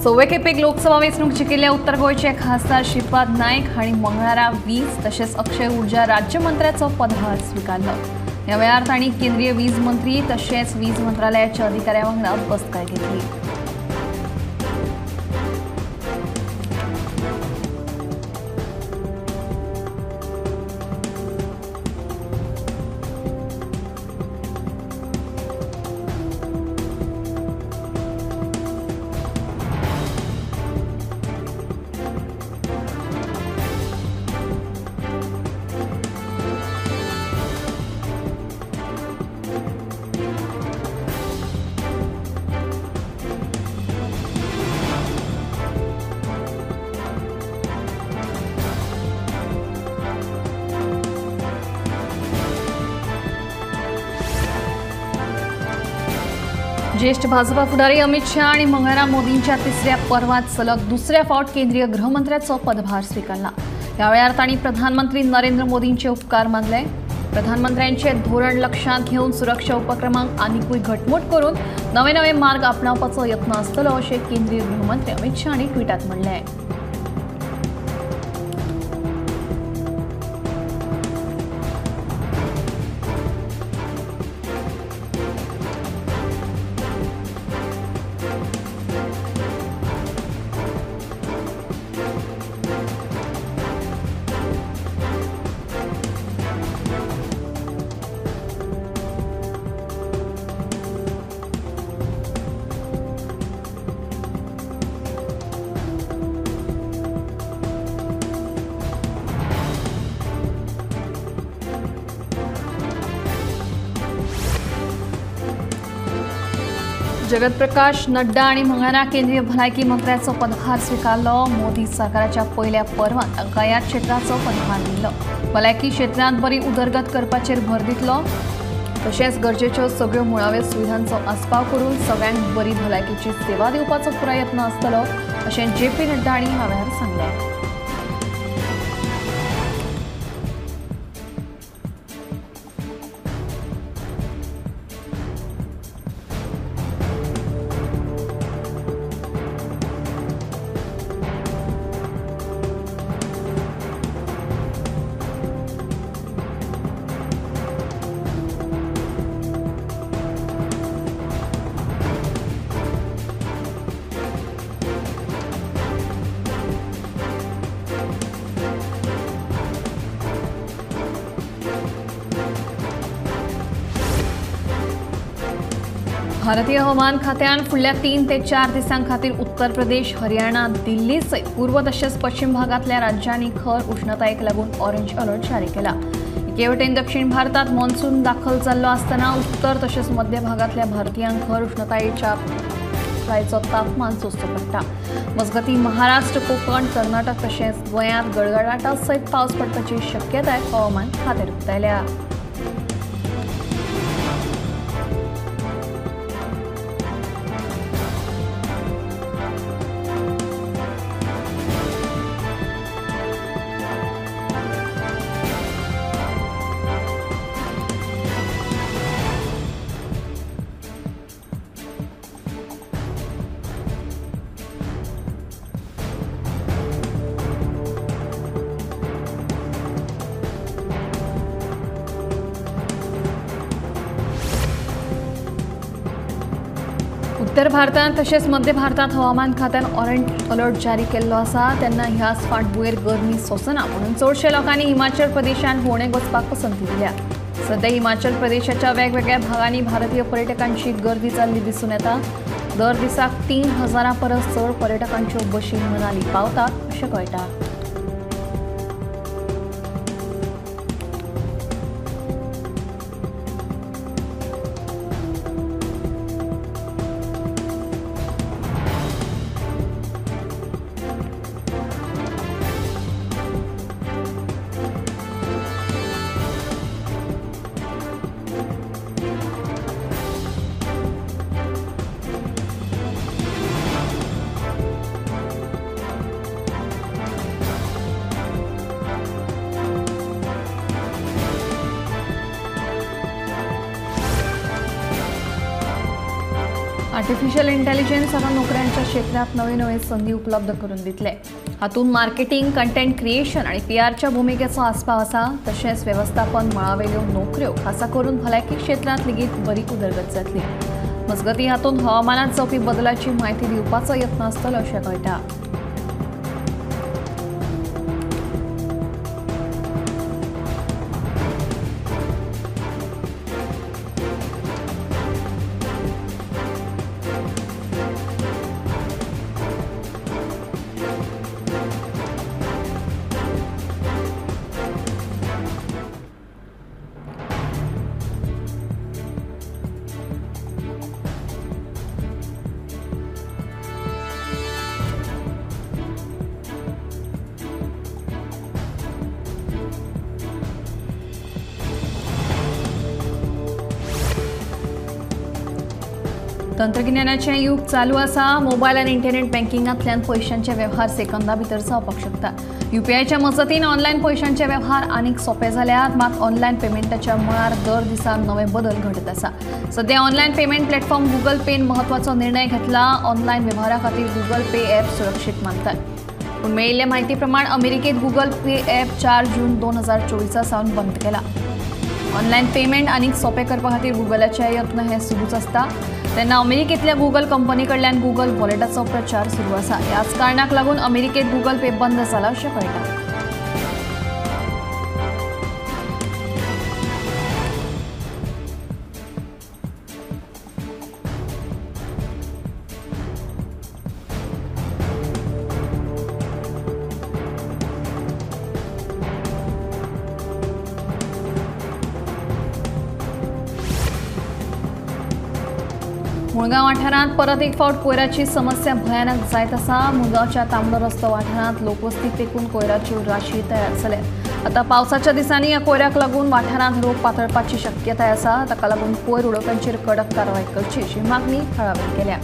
सव्वे खेपेक लोकसभा वेंचणूक जिखिल्ल्या उत्तर गोंयचे खासदार श्रीपाद नायक हांणी मंगळारा वीज तशेंच अक्षय ऊर्जा राज्यमंत्र्याचो पदभार स्विकारलो। ह्या वेळार तांणी केंद्रीय वीज मंत्री तशेंच वीज मंत्रालयाच्या अधिकाऱ्यां वांगडा बसका घेतली। ज्येष्ठ भाजपा फुडारी अमित शाह आणि मंगळारा मोदींच्या तिसऱ्या पर्वात सलग दुसऱ्या फावट केंद्रीय गृहमंत्र्याचो पदभार स्वीकारला। ह्या वेळार तांणी प्रधानमंत्री नरेंद्र मोदींचे उपकार मानले। प्रधानमंत्र्यांचे धोरण लक्षांत घेवन सुरक्षा उपक्रमांक आनिकूय घटमूट करून नवे नवे मार्ग आपणावपाचो यत्न आसतलो अशें केंद्रीय गृहमंत्री अमित शाह हांणी ट्विटात म्हणलें। जगत प्रकाश नड्डा आणि मंगळारा केंद्रीय भलायकी मंत्र्याचो पदभार स्वीकारलो। मोदी सरकाराच्या पयल्या पर्वात तांकां ह्या क्षेत्राचो पदभार दिल्लो। भलायकी क्षेत्रांत बरी उदरगत करपाचेर भर दितलो, तशेंच गरजेच्यो सगळ्यो मुळाव्यो सुविधांचो आस्पाव करून सगळ्यांक बरी भलायकीची सेवा दिवपाचो पुराय यत्न आसतलो अशें जे पी नड्डा हांणी ह्या वेळार सांगलें। भारतीय हवामान खात्यान फुडल्या 3 ते 4 दिसां खातीर उत्तर प्रदेश, हरियाणा, दिल्ली सयत पूर्व तशेंच पश्चिम भागांतल्या राज्यांनी खर उष्णतायेक लागून ऑरेंज अलर्ट जारी केला। एके वटेन दक्षिण भारतात मॉन्सून दाखल जाल्लो आसतना उत्तर तशेंच मध्य भागांतल्या भारतीयांक खर उष्णतायेच्या तापमान सोंसचो पडटा। मजगतीं महाराष्ट्र, कोकण, कर्नाटक तशेंच गोंयांत गडगडाटा सयत पावस पडपाची शक्यताय हवामान खात्यान उक्तायल्या। उत्तर भारतांत तशेंच मध्य भारतांत हवामान खात्यान ऑरेंज अलर्ट जारी केल्लो आसा। तेन्ना ह्याच फाटभुंयेर गरमी सोंसना म्हणून चडशे लोकांनी हिमाचल प्रदेशांत भोंवडेक वचपाक पसंती दिल्या। सध्या हिमाचल प्रदेशाच्या वेगवेगळ्या भागांनी भारतीय पर्यटकांची गर्दी जाल्ली दिसून येता। दर दिसाक 3000 परस चड पर्यटकांच्यो बशी मनाली पावतात अशें कळटा। आर्टिफिशियल इंटेलिजन्स आतां नोकऱ्यांच्या क्षेत्रांत नव्यो नव्यो संदी उपलब्ध करून दितले. हातूंत मार्केटिंग, कंटेंट क्रिएशन आनी पीआरच्या भुमिकेचो आस्पाव आसा. तशेंच वेवस्थापन मळावेल्यो नोकऱ्यो खासा करून भलायकी क्षेत्रांत लेगीत बरी उदरगत जातली. मजगतीं हातूंत हवामानांत जावपी बदलाची म्हायती दिवपाचो यत्न आसतलो अशें कळटा. तंत्रगिन्यानाचें युग चालू आसा. मोबायल आनी इंटरनेट बँकिंगांतल्यान पयशांचे वेव्हार सेकंदा भितर जावपाक शकता. युपीआयच्या मजतीन ऑनलायन पयशांचे वेव्हार आनीक सोंपे जाल्यात. मात ऑनलायन पेमेंटाच्या मळार दर दिसा नवे बदल घडत आसा. सध्या ऑनलायन पेमेंट प्लॅटफॉर्म गुगल पेन म्हत्वाचो निर्णय घेतला. ऑनलायन वेव्हारा खातीर गुगल पे ॲप सुरक्षीत मानतात. पूण मेळिल्ले म्हायती प्रमाण अमेरिकेत गुगल पे ॲप 4 जून 2024 सावन बंद केला. ऑनलायन पेमेंट आनीक सोंपें करपा खातीर गुगलाचे यत्न हे सुरूच आसता. तेन्ना अमेरिकेंतल्या गुगल कंपनी कडल्यान गुगल वॉलेटाचो प्रचार सुरू आसा. ह्याच कारणाक लागून अमेरिकेत गुगल पे बंद जाला अशें कळटा. मुळगांव वाठारांत परत एक फावट कोयराची समस्या भयानक जायत आसा. मुळगांवच्या तांबडो रस्तो वाठारांत लोकवस्ती तेकून कोयराच्यो राशी तयार जाल्या. आतां पावसाच्या दिसांनी ह्या कोयराक लागून वाठारांत रोग पातळपाची शक्यताय आसा. ताका लागून कोयर उडोवप्यांचेर कडक कारवाय करची अशी मागणी थळाव्यांनी केल्या.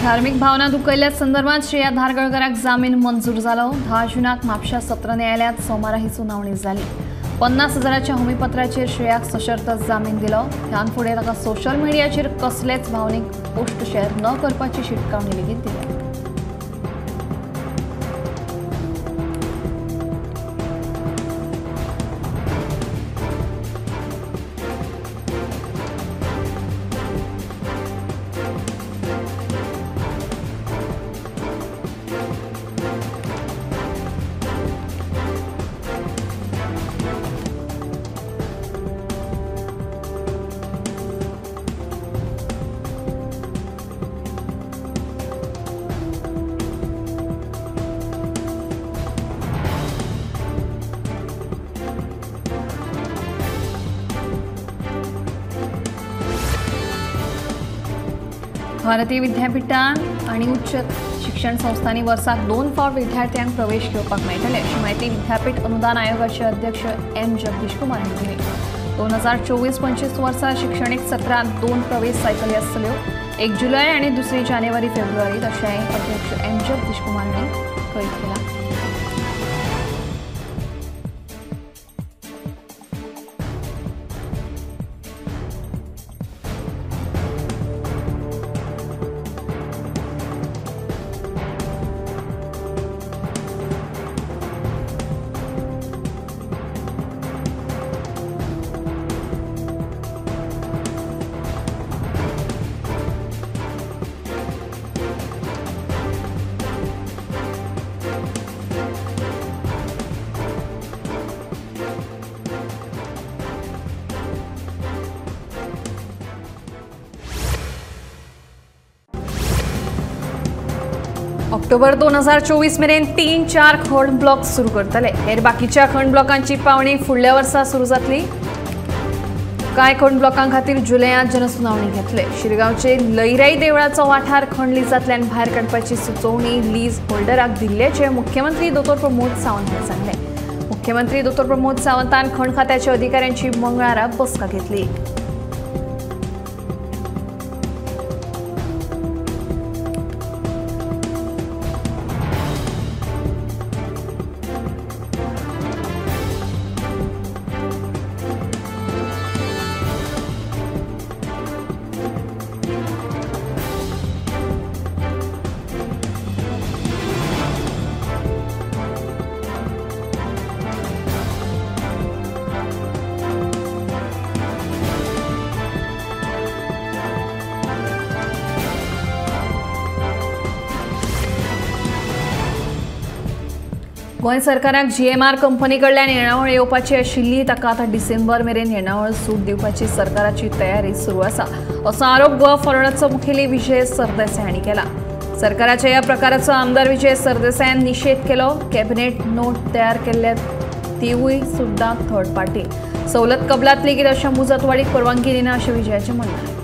धार्मिक भावना दुखयल्ल्या संदर्भात श्रेया धारगळकराक जामीन मंजूर जालो. 10 जूनाक म्हापशा सत्र न्यायालयात सोमारा ही सुनावणी जाली. 50,000च्या हमीपत्राचेर श्रेयाक सशर्त जामीन दिलो. ह्यान फुडें ताका सोशल मिडियाचेर कसलेच भावनीक पोस्ट शेअर न करपाची शिटकावणी लेगीत दिल्या. भारतीय विद्यापीठान आनी उच्च शिक्षण संस्थांनी वर्साक 2 फावट विद्यार्थ्यांक प्रवेश घेवपाक मेळटले अशी म्हायती विद्यापीठ अनुदान आयोगाचे अध्यक्ष एम जगदीश कुमार हांणी दिली. 2024-25 वर्सा शिक्षणीक सत्रांत 2 प्रवेश सायकली आसतल्यो, 1 जुलय आनी दुसरी जानेवारी फेब्रुवारी, अशें अध्यक्ष एम जगदीश कुमार हांणी कळीत केलां. ऑक्टोबर 2024 मेरेन 3-4 खण ब्लॉक सुरू करतले. हेर बाकीच्या खण ब्लॉकांची पावणी फुडल्या वर्सा सुरू जातली. कांय खण ब्लॉकां खातीर जुलयांत जनसुनावणी घेतले. शिरगांवचे लईराई देवळाचो वाठार खण लिजांतल्यान भायर काडपाची सुचोवणी लीज होल्डराक दिल्ल्याचें मुख्यमंत्री दोतोर प्रमोद सावंत हांणी सांगलें. मुख्यमंत्री दोतोर प्रमोद सावंतान खण खात्याच्या अधिकाऱ्यांची मंगळारा बसका घेतली. गोंय सरकाराक जीएमआर कंपनी कडल्यान येणावळ येवपाची आशिल्ली ताका आतां डिसेंबर मेरेन येणावळ सूट दिवपाची सरकाराची तयारी सुरू आसा असो आरोप गोवा फॉरवर्डाचो मुखेली विजय सरदेसाय हांणी केला. सरकाराच्या ह्या प्रकाराचो आमदार विजय सरदेसायान निशेध केलो. कॅबिनेट नोट तयार केल्ल्या तिवूय सुद्दां थर्ड पार्टी सवलत कबलात लेगीत अशा मुजतवाडीक परवानगी दिना अशें विजयाचें म्हणणें.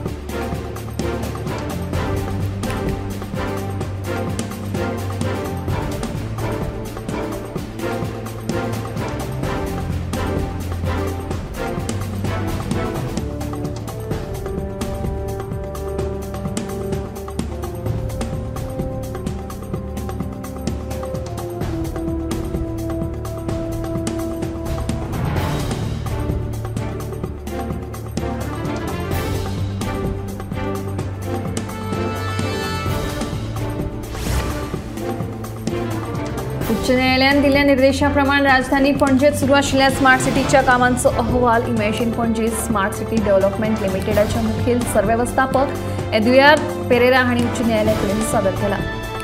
उच्च न्यायालयान दिल्ल्या निर्देशाप्रमाण राजधानी पणजेत सुरू आशिल्ल्या स्मार्ट सिटीच्या कामांचो अहवाल Imagine Panaji smart city development लिमिटेडाच्या मुखेल सरव्यवस्थापक एदुयार पेरेरा हांणी उच्च न्यायालया कडेन सादर केला.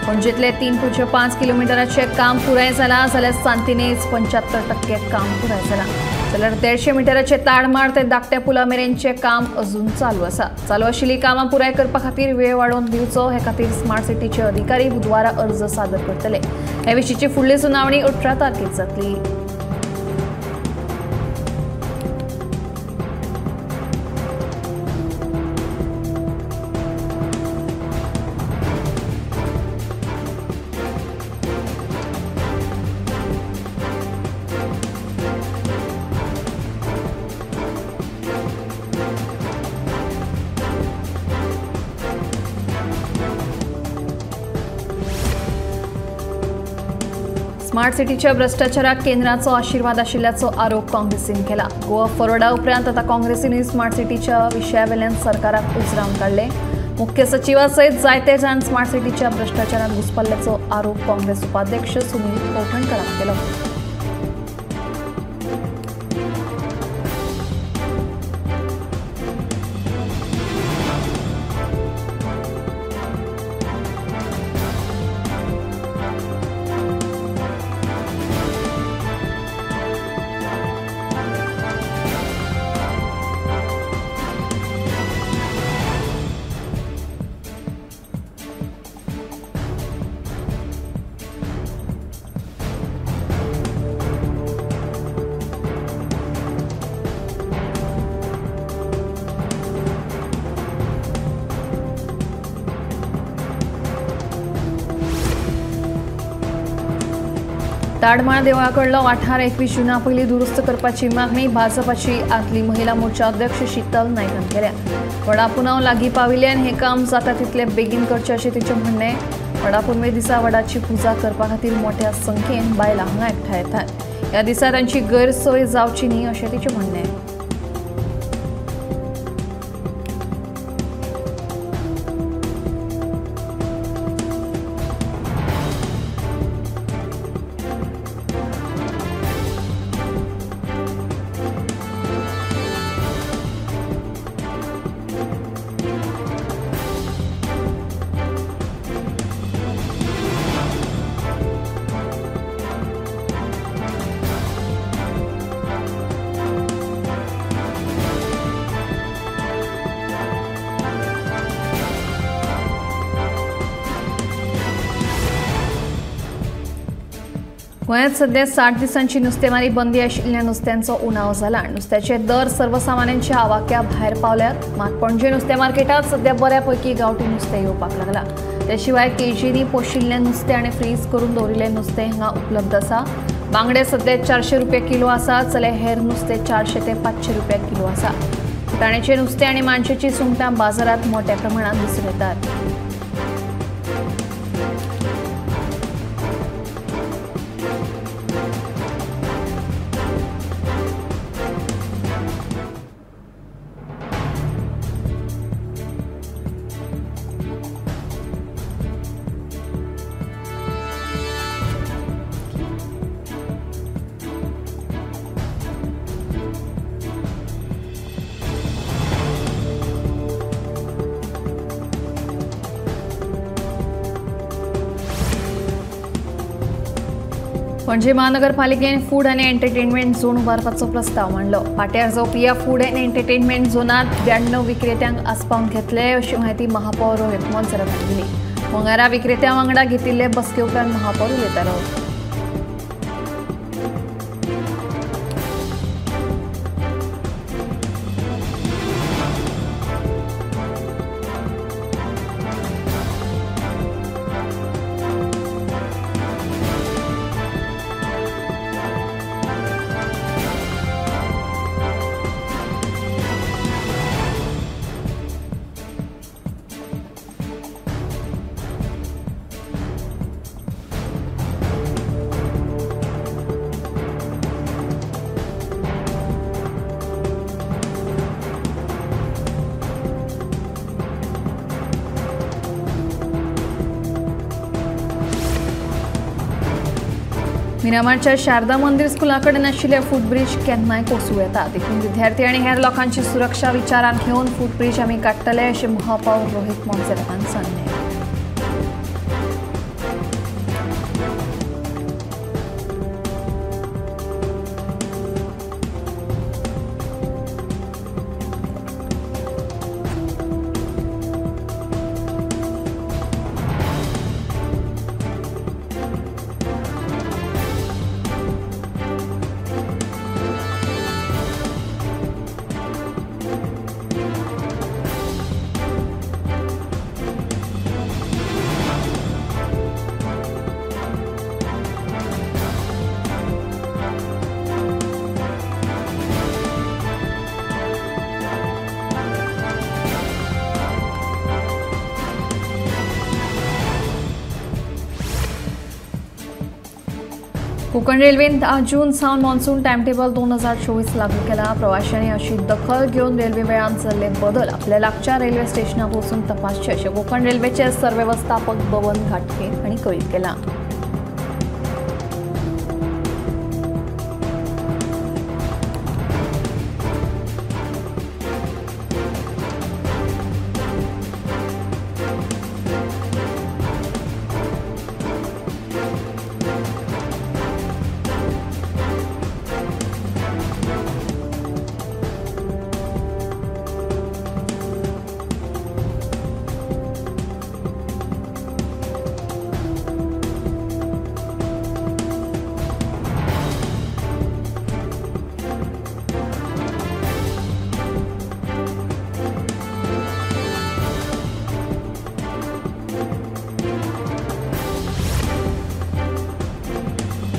पणजेतले 3.5 किलोमिटराचें काम पुराय जालां जाल्यार सांतिनेज 75% काम पुराय जालां. जाल्यार 150 मिटराचे ताडमाड ते धाकट्या पुला मेरेनचें काम अजून चालू आसा. चालू आशिल्लीं कामां पुराय करपा खातीर वेळ वाडोवन दिवचो हे खातीर स्मार्ट सिटीचे अधिकारी बुधवारा अर्ज सादर करतले. हे विशींची फुडली सुनावणी 18 तारखेक जातली. स्मार्ट सिटीच्या भ्रष्टाचाराक केंद्राचो आशिर्वाद आशिल्ल्याचो आरोप काँग्रेसीन केला. गोवा फॉरवर्डा उपरांत आतां काँग्रेसीनूय स्मार्ट सिटीच्या विशयावेल्यान सरकाराक उजरावन काडले. मुख्य सचिवा सयत जायते जाण स्मार्ट सिटीच्या भ्रष्टाचारात घुसपल्ल्याचो आरोप काँग्रेस उपाध्यक्ष सुनील कवठणकरान केलो. ताडमाळ देवळाकडलो वाठार 21 जुना पयलीं दुरुस्त करपाची मागणी भाजपाची आदली महिला मोर्चा अध्यक्ष शीतल नायकान केल्या. वडापुनाव लागीं पाविल्ल्यान हें काम जाता तितलें बेगीन करचें अशें तिचें म्हणणें. वडापुनवे दिसा वडाची पुजा करपा खातीर मोठ्या संख्येन बायलां हांगा एकठांय येतात. ह्या दिसा तांची गैरसोय जावची न्ही अशें तिचें म्हणणें. गोंयांत सध्या 60 दिसांची नुस्तेमारी बंदी आशिल्ल्या नुस्त्यांचो उणाव जाला। नुस्त्याचे दर सर्वसामान्यांच्या आवाक्या भायर पावल्यात। मात पणजे नुस्तें मार्केटात सध्या बऱ्यापैकी गांवठी नुस्तें येवपाक लागला। त्या शिवाय केजींनी पोशिल्लें नुस्तें आनी फ्रीज करून दवरिल्लें नुस्तें हांगा उपलब्ध आसा। बांगडे सध्या 400 रुपया किलो आसा, जाल्यार हेर नुस्तें 400 ते 500 रुपया किलो आसा। फुटाण्याचें नुस्तें आनी मानशेचीं सुंगटां बाजारांत मोट्या प्रमाणांत दिसून येतात। पणजे महानगरपालिकेन फूड आनी एंटरटेनमेंट झोन उबारपाचो प्रस्ताव मांडलो। पाट्यार जावपी ह्या फूड आनी एंटरटेनमेंट झोनात 92 विक्रेत्यांक आसपावन घेतले अशी म्हायती महापौर रोहित मोन्सेरात हांणी दिली। मंगळारा विक्रेत्यां वांगडा घेतिल्ले बसके उपरांत महापौर उलयतालो। मिरामारच्या शारदा मंदिर स्कुला कडेन आशिल्ले फुटब्रिज केन्नाय कोसळूं येता, देखून विद्यार्थी आनी हेर लोकांची सुरक्षा विचारांत घेवन फुटब्रिज आमी काडटले अशें महापौर रोहित मोन्सेरातान सांगलें। कोकण रेल्वेन 10 जून सावन मॉन्सून टायमटेबल 2024 लागू केला। प्रवाशांनी अशी दखल घेवन रेल्वे वेळांत जाल्ले बदल आपल्या लागच्या रेल्वे स्टेशनार वचून तपासचे अशें कोकण रेल्वेचे सरवेवस्थापक बबन घाटगे हांणी कळीत केलां।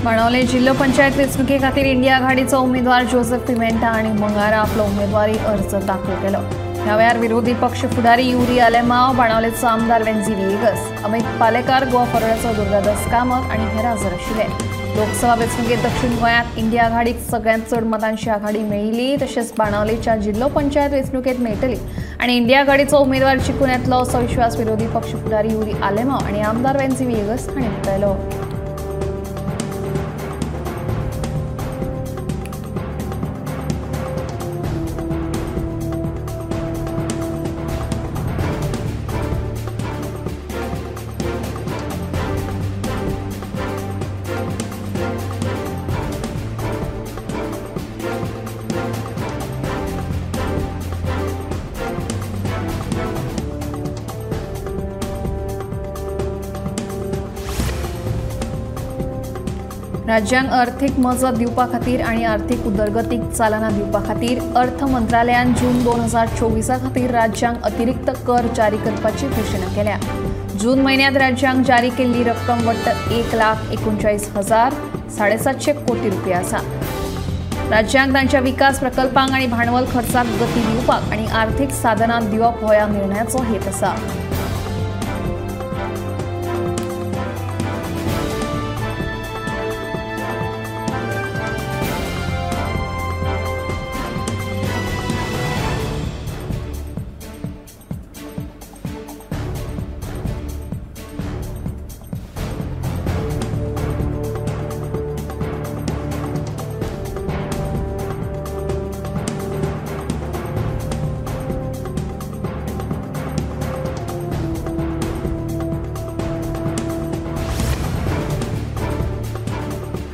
बाणावले जिल्हो पंचायत वेंचणुके खातीर इंडिया आघाडीचो उमेदवार जोसेफ पिमेंटा आनी मंगळारा आपलो उमेदवारी अर्ज दाखल केलो। ह्या वेळार विरोधी पक्ष फुडारी युरी आलेमाव, बाणावलेचो आमदार वेन्झी व्हिएगस, अमित पालेकार, गोवा फॉरवर्डाचो दुर्गादास कामत आनी हेर हजर आशिल्ले। लोकसभा वेंचणुकेंत दक्षिण गोंयांत इंडिया आघाडीक सगळ्यांत चड मतांची आघाडी मेळिल्ली, तशेंच बाणावलेच्या जिल्हो पंचायत वेंचणुकेंत मेळटली आनी इंडिया आघाडीचो उमेदवार जिखून येतलो असो विश्वास विरोधी पक्ष फुडारी युरी आलेमाव आनी आमदार वेन्झी व्हिएगस हांणी उक्तायलो। राज्यांक अर्थीक मजत दिवपा खातीर आनी आर्थीक उदरगतीक चालना दिवपा खातीर अर्थ मंत्रालयान जून 2024 खातीर राज्यांक अतिरिक्त कर जारी करपाची घोशणा केल्या। जून म्हयन्यांत राज्यांक जारी केल्ली रक्कम वट्ट 1,39,750 कोटी रुपया आसा। राज्यांक तांच्या विकास प्रकल्पांक आनी भांडवल खर्चाक गती दिवपाक आनी आर्थीक साधनां दिवप हो ह्या निर्णयाचो हेत आसा।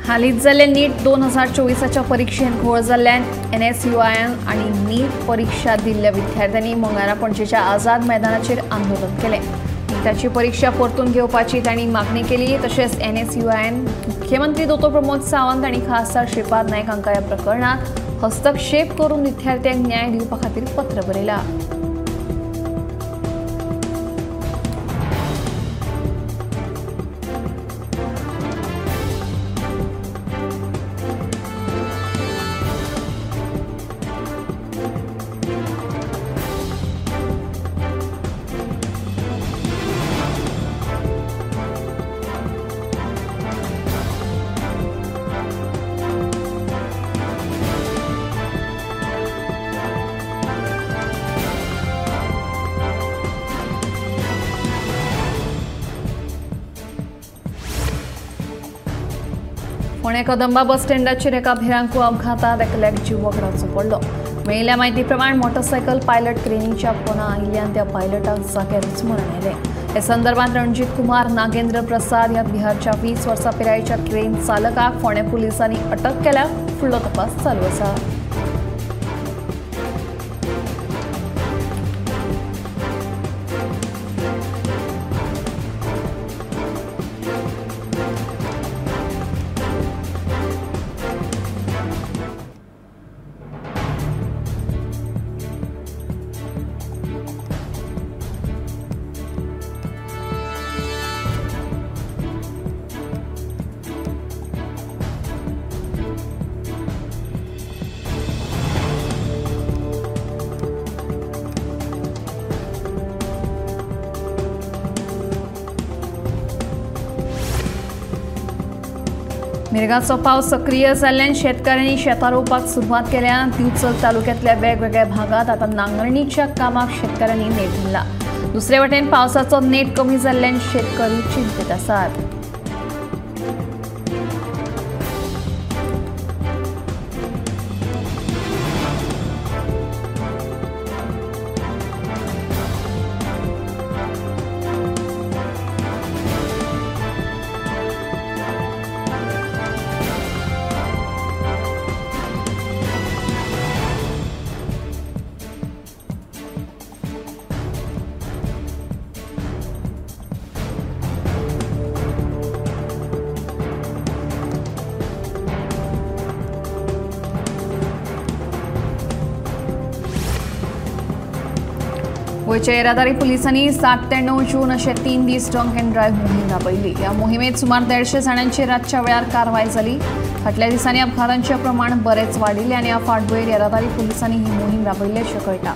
हालींच जाल्ले नीट 2024च्या परिक्षेंत घोळ जाल्ल्यान एनएसयूआयन आनी नीट परीक्षा दिल्ल्या विद्यार्थ्यांनी मंगळारा पणजेच्या आझाद मैदानाचेर आंदोलन केलें। नीटाची परीक्षा परतून घेवपाची तांणी मागणी केली। तशेंच एनएसयूआयन मुख्यमंत्री दोतोर प्रमोद सावंत आनी खासदार श्रीपाद नायक हांकां ह्या प्रकरणांत हस्तक्षेप करून विद्यार्थ्यांक न्याय दिवपा खातीर पत्र बरयलां। फोंडें कदंबा बस स्टँडाचेर एका भिरांकूळ अपघातांत एकल्याक जीव वगडावचो पडलो। मेळिल्ल्या म्हायती प्रमाण मोटरसायकल पायलट क्रेनीच्या फोना आयिल्ल्यान त्या पायलटाक जाग्यारूच मरण आयलें। हे संदर्भात रणजीत कुमार नागेंद्र प्रसाद ह्या बिहारच्या 20 वर्सां पिरायेच्या क्रेन चालकाक फोंडें पुलिसांनी अटक केल्या। फुडलो तपास चालू आसा। मिरगाचो पावस सक्रीय जाल्ल्यान शेतकाऱ्यांनी शेतां रोवपाक सुरवात केल्या। दिवचल तालुक्यांतल्या वेगवेगळ्या भागांत आतां नांगरणीच्या कामाक शेतकाऱ्यांनी नेट धरला। दुसरे वटेन पावसाचो नेट कमी जाल्ल्यान शेतकरी चिंतेत आसात। गोंयच्या येरादारी पुलिसांनी 7 ते 9 जून अशे 3 दीस ड्रंक अँड ड्रायव्ह मोहीम राबयली। ह्या मोहिमेत सुमार 150 जाणांचेर रातच्या वेळार कारवाय जाली। फाटल्या दिसांनी अपघातांचें प्रमाण बरेंच वाडिल्लें आनी ह्या फाटभुंयेर येरादारी पुलिसांनी ही मोहीम राबयल्ल्याचें कळटा।